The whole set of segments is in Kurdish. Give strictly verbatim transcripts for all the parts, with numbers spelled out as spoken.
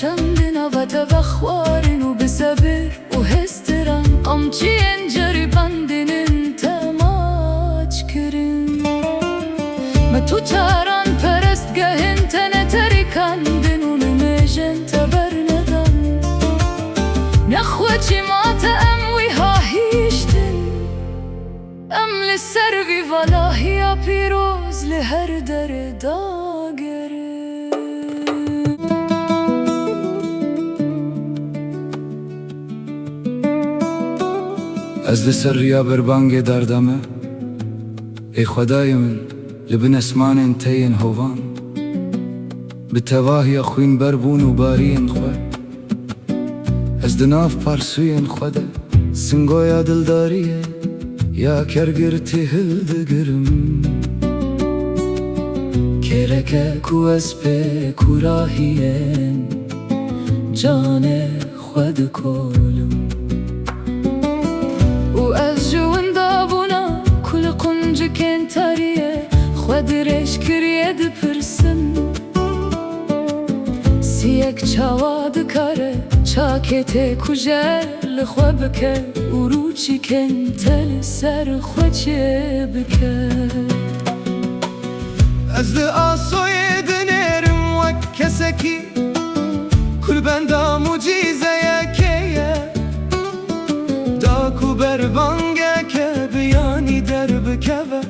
Çendin ava te vexwarin û bi sebir û hêstiran qamçiyên ceribandinin te maç kirin. Me tu çaran perestgehên te neterikandin û nimêjên te bernedan. Nexwe çima te em wîha hiştin? Em li ser vî valahiya pîroz li her derê dagerin. Ez li ser riya berbangê darda me, ê Xwedayê min, li bin esmanên te yên hovan, bi tevahiya xwînberbûn û bariyên xwe, ez di nav parsûyên xwe de singoya dildariyê ya kergirtî hildigirim. Kêreke ku ez pê kûrahiyên canê xwe dikolim. Û ez ji windabûna ku li quncikên tariyê xwe dirêj kiriye dipirsim. Siyek çawa dikare çakê têkuje li xwe bike û rûçikên te li ser xwe çêbike? Ez li asoyê dinêrim wek kesekî ku li benda mucîzeyekê ye. Da ku berbangeke biyanî derbikeve,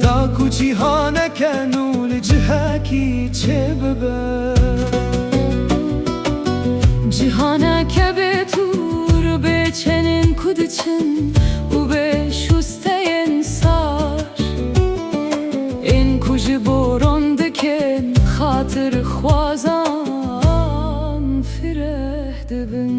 da ku cîhaneke nû li cihekî çêbibe. Cîhaneke bê tûr, bê çenên ku diçin û bê şûsteyên sar, ên ku ji bo rondikên xatirxwazan fireh dibin.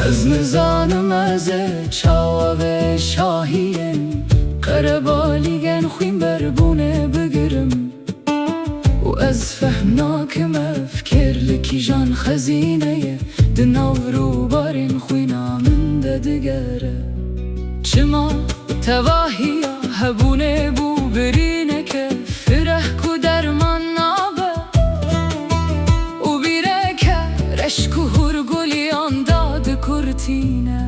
Ez nizanim ez ê çawa vê şahiyên qerebalîgên xwînberbûnê bigirim. Û ez fehm nakim ev kêr li kîjan xezîneyê di nav rûbarên xwîna min de digere. Çima tevahiya hebûnê bû birîneke fireh ku derman nabe û bîreke reş ku hûrguliyan dadikurtîne.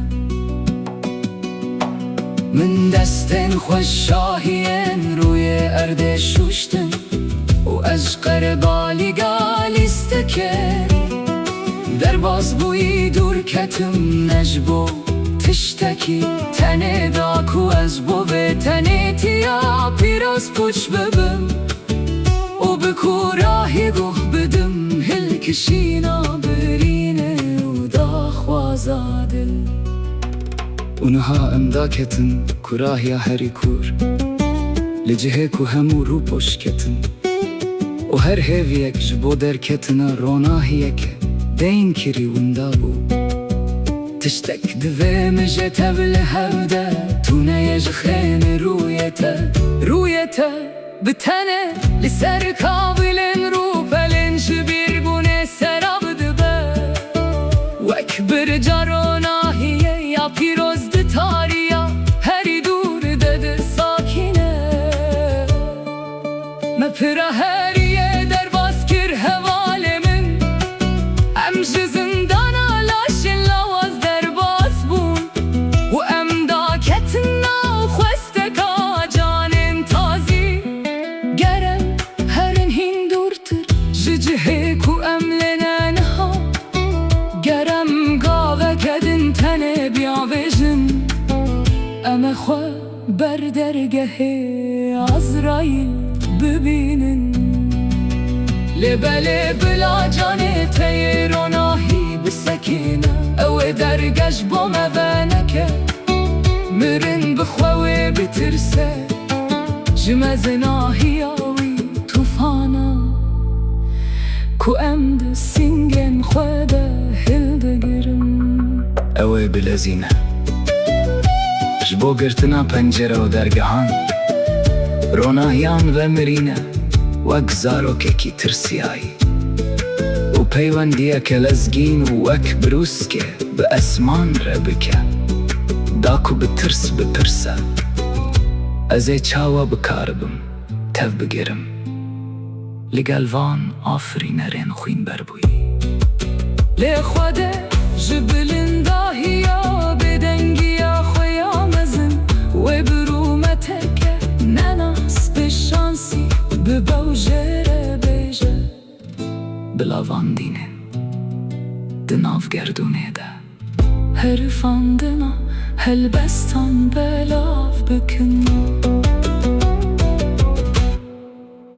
Min destên xwe şahiyên rûyê erdê şûştin û ez ji qerebalîga lîstikê derbas bûyî dûr ketim, ne ji bo tiştekî, tenê da ku ez bo vê tenêtiya pîroz pûç bibim û bi kûrahî guh bidim hilkişîna birînê û daxwaza dil. Û niha em daketin kûrahiya herî kûr, li cihê ku hemû rûpoş ketin û her hêviyek ji bo derketina ronahiyeke deynkirî winda bû. Tiştek divê min ji tev li hev de tune ye ji xênê rûyê te, rûyê te. Bi tenê li ser kavilên rûpelên ji bîrbûnê serav dibe. Wek birca ronahiyê ya pîroz di tariya herî dûr de disakîne. Me pira heriyê derbas kir hevalê min. Em ji zindana laşên lawaz derbas bûn û em daketin nav xwesteka canên tazî. Ger em herin hîn dûrtir ji cihê ku em lê ne niha, ger em gaveke din tenê biyavêjin, em ê xwe ber dergehê Azraîl bibînin. Lê belê bila canê te yê ronahî bisekîne, ew ê dergeh ji bo me veneke. Mirin bi xwe wê bitirse, ji mezinahiya wî tufana ku em di singên xwe de hildigirin. Ew ê bilezîne. Ji bo girtina pencere û dergehan, ronahiyan vemirîne. wek zarokekî tirsiyayî û peywendiyeke lezgîn û wek brûskê bi esman re bike, da ku bi tirs bipirse, ez ê çawa bikaribim tevbigerim li gel van afirînerên xwînber bûyî? Lê Xwedê ji bilindahiya bêdengiya xwe ya mezin wê bi rûmeteke nenas bi şansî bi bew jê re bêje. Bila van dînên di nav gerdûnê de herifandina helbestan belav bikin.